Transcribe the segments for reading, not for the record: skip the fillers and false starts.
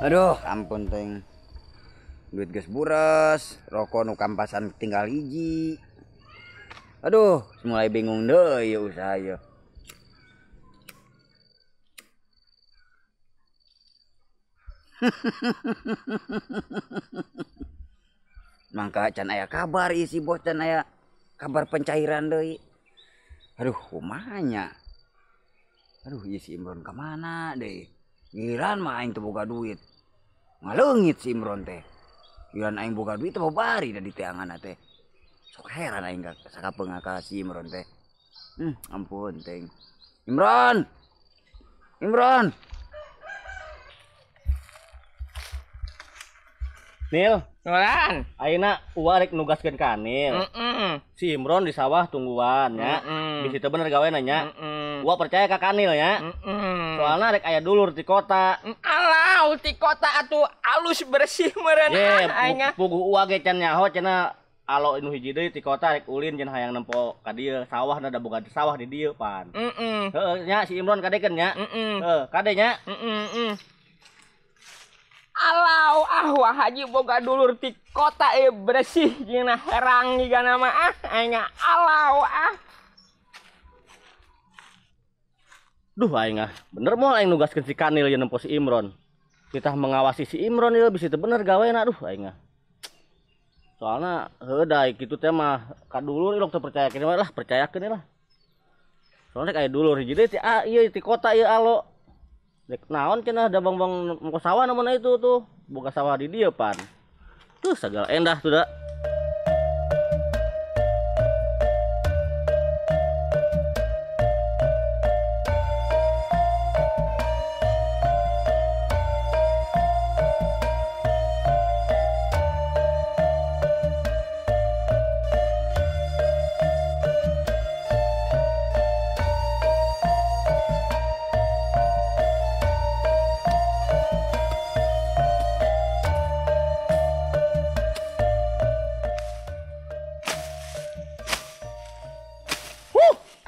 Aduh, ampun teng. Duit geus buras, rokok nu kampasan tinggal hiji. Aduh, mulai bingung deui usaha ieu. Mangka can aya kabar ieu si bos, can aya kabar pencairan deui. Aduh, kumaha nya? Aduh, ieu si Imron ka mana deui? Giliran mah aing teu boga duit. Ngaleungit si Imron teh. Giliran aing boga duit teh babari da diteanganna teh. Sok heran aing ka sakapeung ka si Imron teh. Ampun teh. Imron. Imron. Nil, Nolan. Ayeuna uwa rek nugaskeun ka Nil. Si Imron di sawah tungguan nya. Bisi teu bener gawena nya. Uwa percaya ka Kanil nya. Soalna rek aya dulur di kota. Alah, di kota atuh alus bersih meureun aing. Puguh uwa ge can nyaho cenah alo nu hiji deui ti kota rek ulin cenah hayang nempo ka dieu sawahna da boga sawah di dieu pan. Heeh nya si Imron kadekeun nya. Heeh, kade nya. Alau ah wah haji boga dulur ti kota bersih jeung herang jiga mah ah aing alau ah. Duh aing ah bener moal aing nugaskeun si Kanil jeung nempo si Imron. Kita mengawasi si Imron ieu bisi teu bener gawena aduh aing ah. Soalna heuh da kitu teh mah ka dulur ilok teu percayakeun we lah percayakeun lah. Soalna aya dulur hiji deui ti ieu ti kota ieu alo. Dek naon cenah da bang-bang moko sawah namana itu tuh boga sawah di dieu pan. Tuh sagala endah tuh da.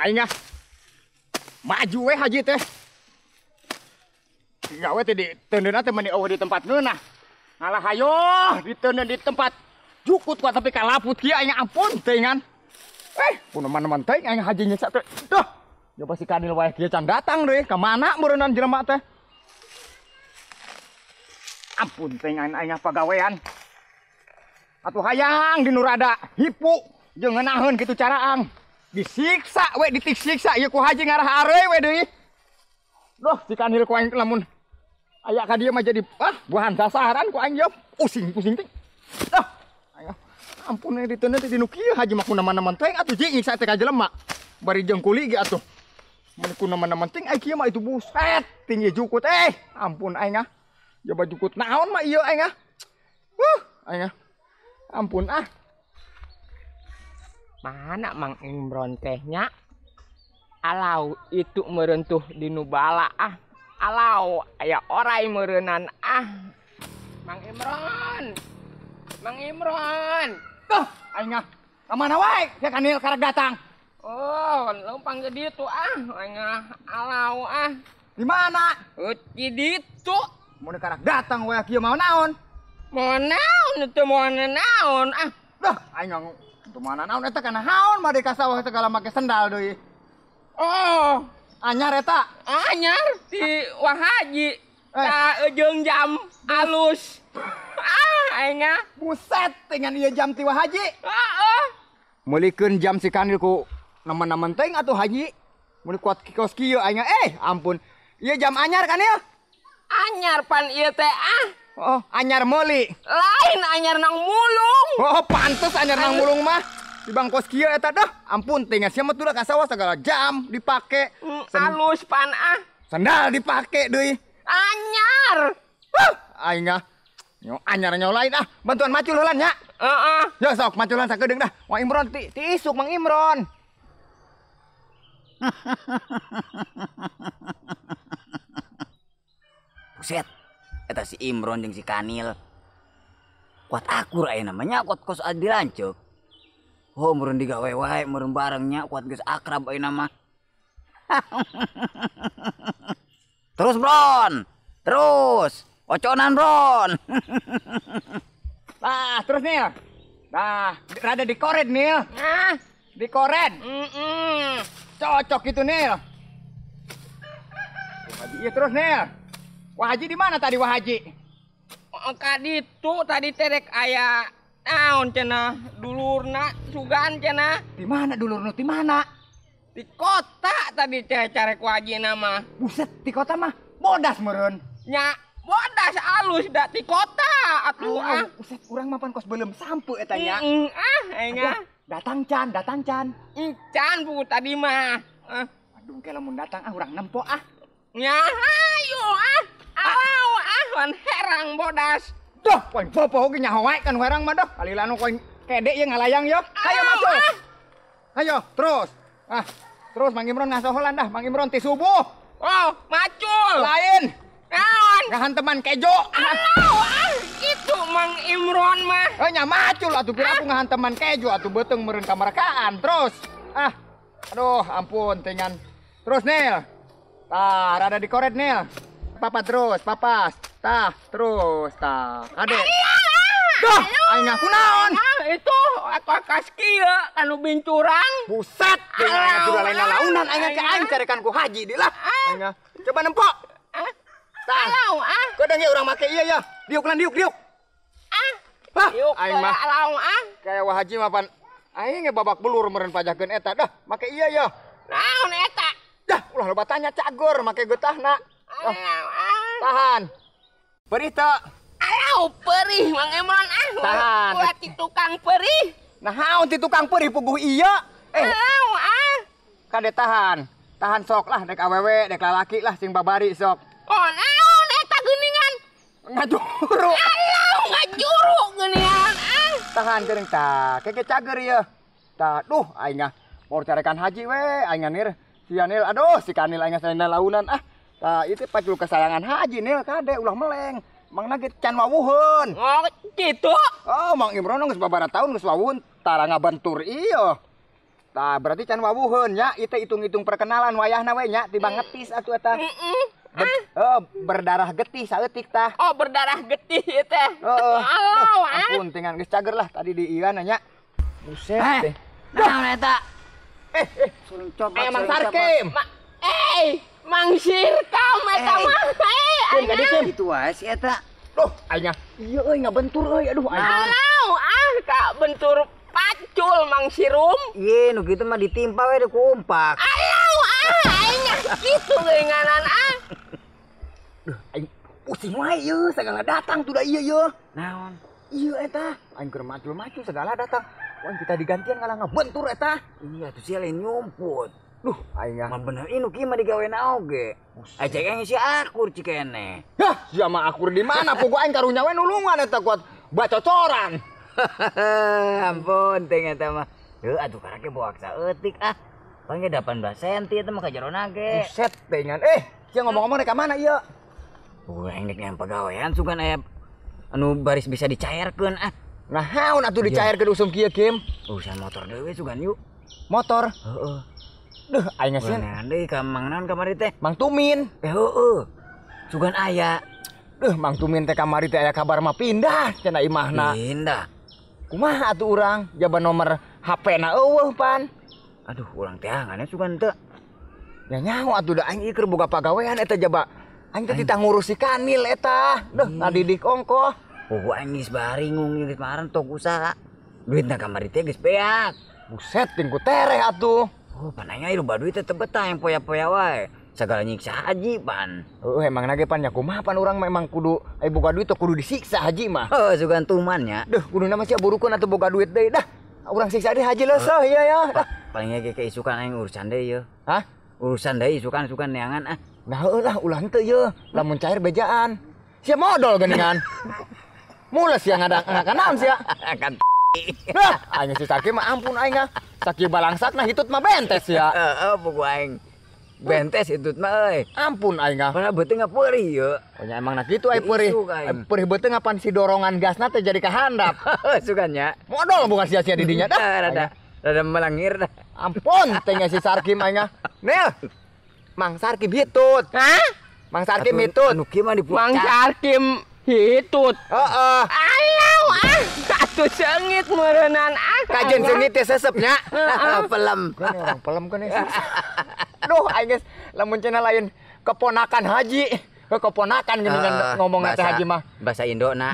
Aing ah. Maju we haji teh. Gawe teh diteundeunna teh meuni eueuh di tempat ngeunah. Ngalah hayo diteundeun di tempat jukut kuat tapi kalaput kieu aing ampun teh ngan. Pun neman-neman teh aing haji nyeksa teh. Duh. Ya pasti Kanil wae kieu can datang deui. Ka mana meureunnan jelema teh? Ampun teh ngan aing pagawean. Atuh hayang di nu rada hipu jeung ngeunaheun kitu caraang. Disiksa we disiksa ieu ku haji ngarah areuy we deui. Duh, si Kanil ku aing lamun aya ka dieu mah jadi buahan sasaran ku aing ieu pusing-pusing teh. Duh, aing ampun we diteundeun teh dinu kieu haji mah ku neman-neman teh atuh ji nyiksa teh ka jelema. Bari jeung kuli ge atuh. Mun ku neman-neman teh aing kieu mah itu buset tinggi jukut ampun aing ah. Coba jukut naon mah ieu aing ah. Aing ah. Ampun ah. Mana Mang Imron tehnya? Alau itu merentuh di nubala ah. Alau aya orai meureunan ah. Mang Imron. Mang Imron. Tuh, aing ah. Ka mana wae? Sia Kanil karek datang. Oh, leumpang ke ditu ah. Aing ah alau ah. Di mana? Di ditu. Mun karek datang wae kieu mau naon? Mau naon teu mau naon ah. Duh, aing mana naon eta kana haon mah ka sawah segala make sendal deui. Oh, anyar eta. Anyar ti Wah Haji. Ta jeung jam alus. Ah, aing ah. Buset dengan ieu jam ti Wah Haji. Heeh. Meulikeun jam si Kanil ku nemen-nemen teuing atuh Haji. Meuli kuat kos kieu aing ampun. Ieu jam anyar kan ieu? Anyar pan ieu teh ah. Oh, anyar meuli. Lain anyar nang mulung. Oh, pantes anyar nang mulung mah. Di bangkos kieu eta dah. Ampun teh sia mah tuh ka sawah segala jam dipake. Alus pan ah. Sendal dipake deui. Anyar. Aing ah. Nyo anyar nyo lain ah. Bantuan macul heula nya. Heeh. Ya sok maculan sakedeung dah. Mang Imron ti isuk Mang Imron. Buset. Eta si Imron jeung si Kanil. Kuat akur aya namanya kuat kos adi lanceuk. Oh meureun digawe wae meureun barengnya kuat geus akrab ayeuna mah. Terus Bron, terus. Oconan Ron. Nah, terus Nil. Nah, rada dikoret Nil. Ah, dikoret. Cocok itu Nil. Haji, iya terus Nil. Wah Haji di mana tadi Wah Haji? Kaditu tadi terek aya naon cenah dulurna sugan cenah. Di mana dulurna di mana? Di kota tadi teh carek Wah Haji nama. Buset, di kota mah bodas meureun. Nya bodas alus da di kota atuh ah. Buset, urang mah pan kos belum sampe eta nya. Ah, aing ah. Datang can, datang can. Can bu tadi mah. Aduh, ke lamun datang ah urang nempo ah. Nya hayu ah. Alau ah wan herang bodas. Duh, poin popo oge nyaho wae kan herang mah dah. Kalilano koin kedek ye ngalayang yo. Ayo masuk. Ayo terus. Ah, terus Mang Imron ngasoholan dah, Mang Imron ti subuh. Oh, macul. Lain. Naon? Ngahanteman kejo. Alau ah, gitu Mang Imron mah. Eh nya macul atuh pira aku ngahanteman kejo atuh beuteung meureun kamarakaan. Terus. Ah. Aduh, ampun tingan. Terus Nil. Tah, rada dikoret Nil. Papa terus, papas. Tah, terus, tah. Kade. Duh, aing ngaku naon? Itu aku akas kieu kanu bincurang. Buset, aing kudu lain launan aing ke aing carekan ku haji di lah. Aing coba nempok. Tah. Alau ah. Kodeng ye urang make ieu ya. Diuk lan diuk, diuk. Ah. Hah, diuk aing mah. Alau ah. Kayak wah haji mah pan aing ge babak belur meureun pajakeun eta dah, make ieu ya. Naon eta? Dah, ulah loba tanya cagor make getahna. Alau ah. Tahan. Perih teu? Alau perih Mang Imron ah. Tahan. Ulah ti tukang perih. Nah, haon ti tukang perih puguh ieu. Alau ah. Kade tahan. Tahan sok lah dek awewe, dek lalaki lah sing babari sok. Oh, naon eta geuningan? Ngajuru. Alau ngajuru geuningan ah. Tahan geuning tah. Keke cager ieu. Tah, duh aing ah. Mau carekan haji we aing nir. Si Anil, aduh si Kanil aing salina launan ah. Tah, itu pacul kesayangan haji Nil kade ulah meleng. Mang nage can wawuheun. Oh, gitu. Oh, Mang Imron geus babaraha tahun geus wawuheun tara ngabentur ieu. Tah, berarti can wawuheun nya, ieu teh hitung-hitung perkenalan wayahna we nya tibang ngetis atuh eta. Berdarah getih saeutik tah. Oh, berdarah getih ieu teh. Heeh. Alau ah. Ampun tingan geus cager lah tadi di ieu nya. Buset teh. Naon eta? Suruh coba. Mang Sarkim. Mang Sirkam eta mah. Aing itu wae si eta. Duh, aing ieu euy ngabentur euy aduh aing. Alau ah ka bentur pacul Mang Sirum. Ieu nu kitu mah ditimpa we ku umpak. Alau ah aing kitu geuninganan ah. Duh, aing pusing wae ieu sagala datang tuh da ieu ye. Naon? Ieu eta aing keur macul-macul segala datang. Wah, kita digantian ngalah ngabentur eta. Iya tuh sia lain nyumput. Duh, aing mah bener inu kieu mah digawena oge. Ai cek aing si akur cikene. Hah, sia mah akur di mana? Puguh aing karunya we nulungan eta kuat bacocoran. Ampun teh eta mah. Heuh atuh karake boak saeutik ah. Paling ge 18 cm eta mah ka jerona ge. Buset teh ngan. Sia ngomong-ngomong rek ka mana ieu? Puguh aing rek nyampe pagawean sugan aya anu baris bisa dicairkeun ah. Nah, haun atuh dicairkeun usum kieu, Kim? Urusan motor deui sugan yuk. Motor? Heeh. Duh, aing sieun. Deui ka Mang naon kamari teh? Mang Tumin. Heeh. Sugan aya. Duh, Mang Tumin teh kamari teh aya kabar mah pindah cenah imahna. Pindah. Kumaha atuh urang? Jaba nomor HP-na eueuh pan. Aduh, urang teh angannya sugan teu. Ya nyaho atuh da aing ieu keur boga pagawean eta jaba. Aing teh titah ngurus si Kanil eta. Duh, ngadidik ongkoh. Puguh aing geus baringung geus marentok usaha. Duitna kamari teh geus beak. Buset, ting ku tereh atuh. Oh, pan aing loba duit teh teu betah yang poya-poya wae. Sagala nyiksa haji pan. Heuh, emang nage pan nya kumaha pan urang memang kudu aya boga duit teh kudu disiksa haji mah. Heuh, sugan tuman nya. Duh, kuduna mah sia burukeun atuh boga duit deui dah. Urang siksa deui haji leuseuh ieu ya. Dah. Paling ge keisukan aing urusan deui ieu. Hah? Urusan deui isukan-isukan neangan ah. Nah heuh lah ulah henteu ieu. Lamun cair bejaan. Sia modol geuningan. Mules sia ngadak naon sia. Kan Nah, aing si Sarki mah ampun aing ah. Sakieu balangsakna hitut mah bentes ya. Heeh, puguh aing. Bentes hitut mah euy. Ampun aing ah. Padahal beuteung ngapeurih ieu. Oh nya emang na kitu ai peurih. Peurih beuteung apan si dorongan gasna teh jadi kahandap. Sugan nya. Modol bukan sia-sia di dinya dah. Rada rada melangir dah. Ampun teh si Sarki mah aing ah. Nil. Mang Sarki hitut. Hah? Mang Sarkim hitut. Anu kieu mah dibuat. Mang Sarkim hitut. Heeh. Alau ah, atuh seungit meureunnan ah. Kajen seungit teh sesepnya. Pelem. Kan orang pelem kan ya. Duh aing geus lamun cenah lain keponakan haji. Keponakan geuningan ngomong teh haji mah. Bahasa Indo na.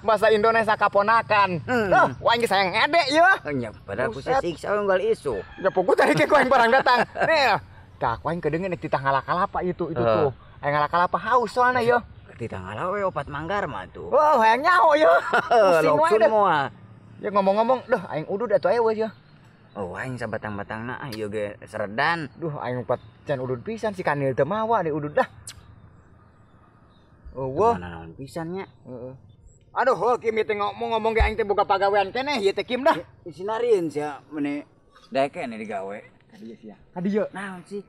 Bahasa Indonesia kaponakan. Duh, wah aing sayang ngede ieu. Nya padahal ku siksa unggal isu. Ya puguh tadi ke ku aing barang datang. Nih, tah ku aing kedengeun titah ngalakalapa itu tuh. Aing ngalakalapa haus soalna ieu. Titah ngalawe opat manggar mah tuh. Oh, hayang nyaho ieu. Pusing wae dah. Moal. Ya ngomong-ngomong, duh aing udud atuh aya we ieu. Oh, aing sabatang-batangna ah ieu ge seredan. Duh, aing opat can udud pisan si Kanil teu mawa di udud dah. Oh, wah. Naon pisan nya. Heeh. Aduh, heuh Kim teh ngomong-ngomong ge aing teh boga pagawean keneh ieu teh Kim dah. Sinarieun sia meni daek keneh digawe. Ka dieu sia. Ka dieu. Naon sih?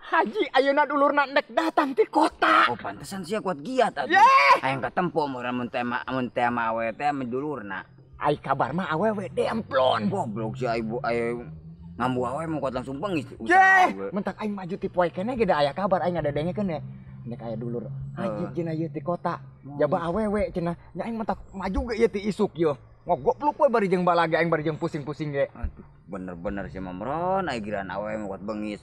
Haji ayeuna dulurna ndek datang ti kota. Oh, pantesan sia kuat giat atuh. Aing katempo mun teh mun teh ma awewe teh dulurna. Ai kabar mah awewe demplon. Goblok sia ibu aing ngambu awewe mau kuat langsung bengis. Ye, mentak aing maju ti poe keneh ge da aya kabar aing ngadedengekeun ye. Nek aya dulur haji cenah ieu ti kota. Jaba awewe cenah. Nya aing mentak maju ge ieu ti isuk ieu. Ngogopluk we bari jeung balage aing bari jeung pusing-pusing ge. Aduh, bener-bener si Mamron aing giraan awewe mah kuat bengis.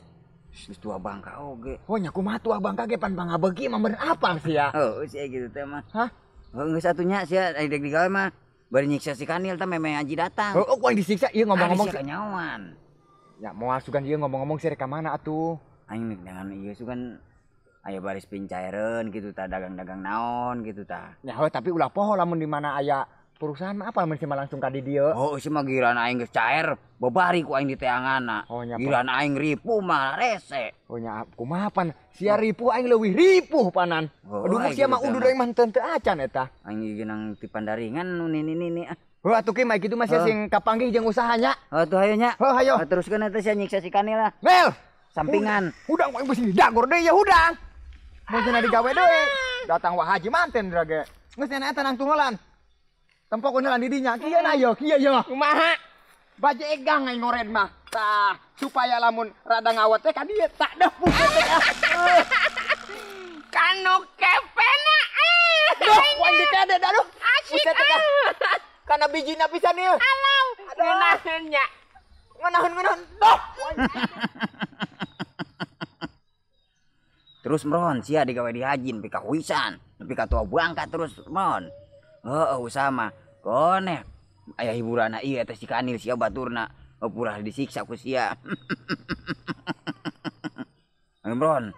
Geus tua bangka oge. Oh nya kumaha tua bangka ge pan pangabeuki mah bener apal sia. Heuh sia kitu teh mah. Hah? Heuh geus atuh nya sia aing dek digawe mah bari nyiksa si Kanil teh memeh haji datang. Heuh ku aing disiksa ieu ngomong-ngomong si kanyawan. Ya moal sugan ieu ngomong-ngomong sia rek ka mana atuh? Aing dengan ieu sugan aya baris pincaireun gitu tah dagang-dagang naon gitu tah. Ya heuh tapi ulah poho lamun di mana aya perusahaan mah apa lamun sia langsung ka di dieu. Oh si mah giran aing geus cair babari ku aing diteanganna. Oh nya giran aing ripuh mah rese. Oh nya kumaha pan sia ripuh aing leuwih ripuh panan. Oh, aduh sia mah udud aing mah teu acan eta. Aing ginang ti pandaringan nu nini-nini ah. Heuh atuh ki mah kitu mah sia sing kapanggih jeung usahanya. Heuh atuh hayu nya. Heuh hayo. Teruskeun eta sia nyiksa si Kanil lah. Mel sampingan. Hudang aing beusi dagor deui ya hudang. Mun cenah digawe deui. Datang wah haji manten drage. Geus cenah eta nangtungelan. Tempo ku nelan di dinya. Kieu na yo, kieu yo. Kumaha? Baje egang aing ngored mah. Tah, supaya lamun rada ngawet teh ka dieu tak depuk teh. Kanu kepena. Duh, ku aing dikede aduh. Asik. Kana bijina pisan ieu. Alau, ngeunaheun nya. Ngeunaheun-ngeunaheun. Duh. Terus meron sia digawe di haji nepi ka huisan, nepi ka tua bangka terus meron. Heeh usaha mah koneh aya hiburanna ieu eta si Kanil sia baturna purah disiksa ku sia. Meron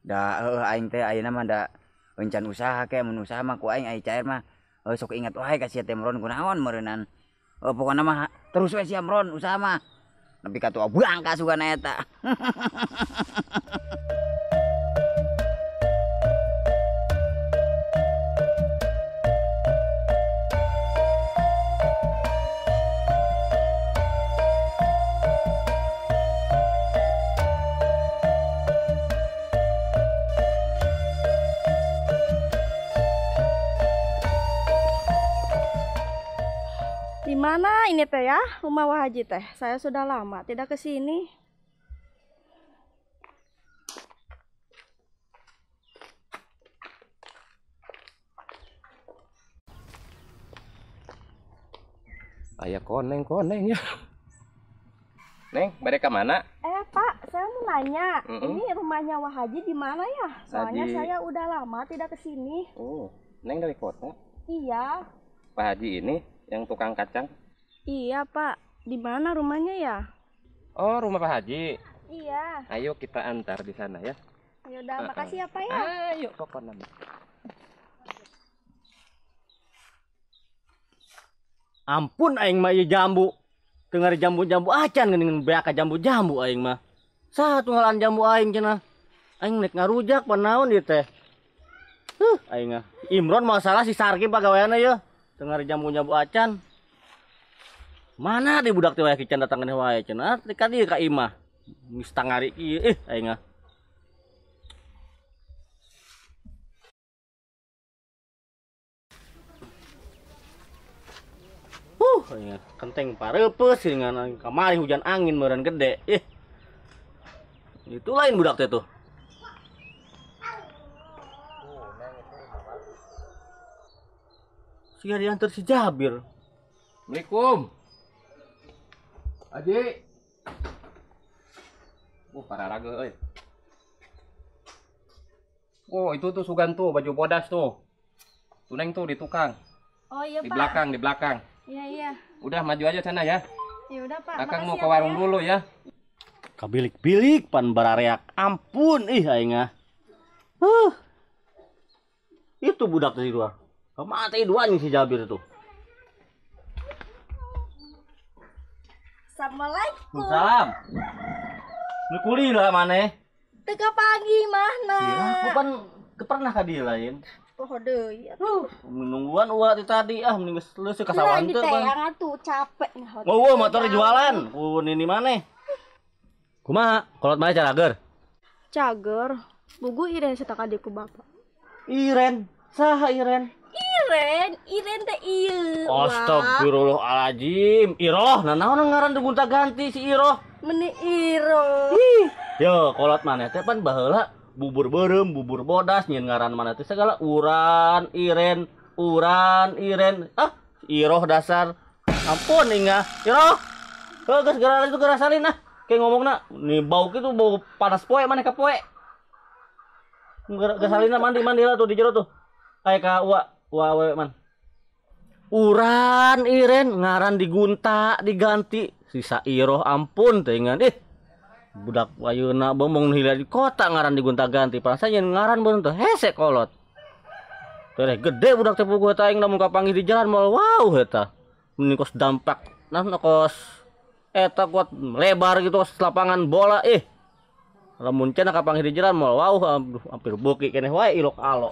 da heuh aing teh ayeuna mah da encan usaha ke mun usaha mah ku aing aya cair mah sok ingat wae ka sia teh meron kunaon meureunnan. Pokona mah terus we sia meron usaha mah nepi ka tua bangka sugana eta. Di mana ini teh ya, rumah Wah Haji teh? Saya sudah lama tidak ke sini. Aya koneng-koneng ya. Neng, mereka mana? Pak, saya mau nanya. Ini rumahnya Wah Haji di mana ya? Soalnya Haji. Saya udah lama tidak ke sini. Oh, Neng dari kota? Iya. Pak Haji ini yang tukang kacang? Iya, Pak. Di mana rumahnya ya? Oh, rumah Pak Haji. Iya. Ayo kita antar di sana ya. Ya udah, makasih ya, Pak ya. Ayo, pokoknya. Ampun aing mah ieu jambu. Teu ngari jambu-jambu acan geuning beak ka jambu-jambu aing mah. Saha tunggalan jambu aing cenah. Aing nek ngarujak panaon ieu teh. Huh, aing mah. Imron masalah si Sarki pagaweanna ieu. Teu ngari jambu-jambu acan. Mana di budak teh wae kican datang keneh wae cenah. Teh ka dieu ka imah. Geus tangari kieu aing mah. Ya, kenteng pareupeuh dengan kamari hujan angin meureun gede. Ih. Itu lain budak teh tuh. Siga diantar si Jabir. Assalamualaikum. Haji. Pararaga euy. Oh, itu tuh Sugan tuh baju bodas tuh. Tuneng tuh di tukang. Oh iya, di Pak. Belakang, di belakang. Iya, iya. Udah maju aja sana ya. Ya udah, Pak. Akang makasih mau ya, ke warung Pak, ya. Dulu ya. Kabilik-bilik pan barareak. Ampun ih aing ah. Itu budak tadi dua. Mati dua nih si Jabir tuh. Assalamualaikum. Salam. Nu kuliah maneh. Teka pagi mana? Iya, aku kan pernah ka dieu lain. Poho deui atuh. Nungguan uwa ti tadi ah mending geus leuseuk ka sawah Lain teu pan. diteang atuh capek nah. Mau motor jualan ku nini maneh. Kumaha? Kolot maneh carager? Cager. Bugu Iren sataka ku bapak. Iren, saha Iren? Iren, Iren teh ieu. Astagfirullahaladzim. Iroh, nah naon ngaran gonta ganti si Iroh. Meni Iroh. Ih, yo kolot maneh teh pan baheula bubur beureum, bubur bodas nyieun ngaran maneh teh segala uran, Iren, uran, Iren. Ah, Iroh dasar. Ampun inga. Iroh. Heuh geus geura itu geura salin ah. Kayak ngomongna, nih bau kitu bau panas poe maneh ka poe. Geura salin mandi-mandi lah tuh di jero tuh. Aya ka uwa, uwa awewe man. Uran Iren ngaran digunta diganti sisa Iroh ampun teh ingan ih. Budak ayeuna bomong nu di kota ngaran digonta ganti perasaan nyeun ngaran beun teh hese kolot. Teh gede budak teh puguh eta aing lamun kapanggih di jalan moal wow eta. Mending kos dampak nah kos eta kuat lebar gitu kos lapangan bola ih. Lamun cenah kapanggih di jalan moal wow aduh, hampir beuki keneh wae ilok alo.